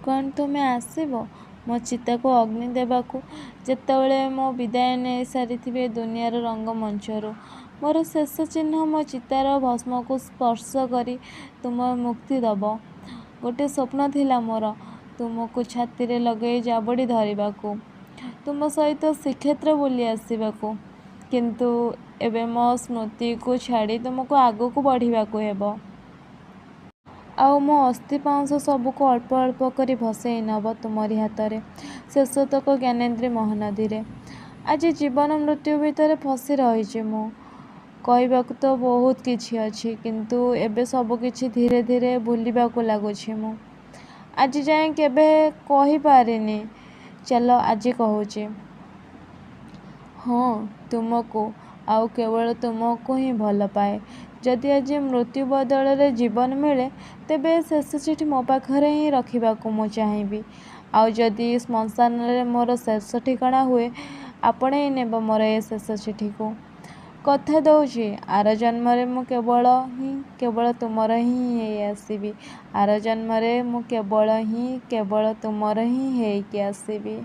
କ'ଣ ତୁମେ ଆସିବ ମୋ ଚିତାକୁ ଅଗ୍ନି ଦେବାକୁ, ଯେତେବେଳେ ମୁଁ ବିଦାୟ ନେଇ ସାରିଥିବି ଏ ଦୁନିଆର ରଙ୍ଗମଞ୍ଚରୁ? ମୋର ଶେଷ ଚିହ୍ନ ମୋ ଚିତାର ଭସ୍ମକୁ ସ୍ପର୍ଶ କରି ତୁମେ ମୁକ୍ତି ଦେବ? ଗୋଟିଏ ସ୍ୱପ୍ନ ଥିଲା ମୋର, ତୁମକୁ ଛାତିରେ ଲଗେଇ ଜାବୁଡ଼ି ଧରିବାକୁ। ତୁମ ସହିତ ଶ୍ରୀକ୍ଷେତ୍ର ବୁଲି ଆସିବାକୁ। କିନ୍ତୁ ଏବେ ମୋ ସ୍ମୃତିକୁ ଛାଡ଼ି ତୁମକୁ ଆଗକୁ ବଢ଼ିବାକୁ ହେବ। ଆଉ ମୋ ଅସ୍ଥି ପାଉଁଶ ସବୁକୁ ଅଳ୍ପ ଅଳ୍ପ କରି ଭସେଇ ନେବ ତୁମରି ହାତରେ ଶେଷତକ ଜ୍ଞାନେନ୍ଦ୍ରୀ ମହାନଦୀରେ। ଆଜି ଜୀବନ ମୃତ୍ୟୁ ଭିତରେ ଫସି ରହିଛି ମୁଁ। କହିବାକୁ ତ ବହୁତ କିଛି ଅଛି, କିନ୍ତୁ ଏବେ ସବୁକିଛି ଧୀରେ ଧୀରେ ଭୁଲିବାକୁ ଲାଗୁଛି ମୁଁ। ଆଜି ଯାଏଁ କେବେ କହିପାରିନି, ଚାଲ ଆଜି କହୁଛି। ହଁ, ତୁମକୁ, ଆଉ କେବଳ ତୁମକୁ ହିଁ ଭଲପାଏ। ଯଦି ଆଜି ମୃତ୍ୟୁ ବଦଳରେ ଜୀବନ ମିଳେ, ତେବେ ଏ ଶେଷ ଚିଠି ମୋ ପାଖରେ ହିଁ ରଖିବାକୁ ମୁଁ ଚାହିଁବି। ଆଉ ଯଦି ଶ୍ମଶାନରେ ମୋର ଶେଷ ଠିକଣା ହୁଏ, ଆପଣେଇ ନେବ ମୋର ଏ ଶେଷ ଚିଠିକୁ। କଥା ଦେଉଛି, ଆର ଜନ୍ମରେ ମୁଁ କେବଳ ହିଁ କେବଳ ତୁମର ହିଁ ହେଇ ଆସିବି। ଆର ଜନ୍ମରେ ମୁଁ କେବଳ ହିଁ କେବଳ ତୁମର ହିଁ ହେଇକି ଆସିବି।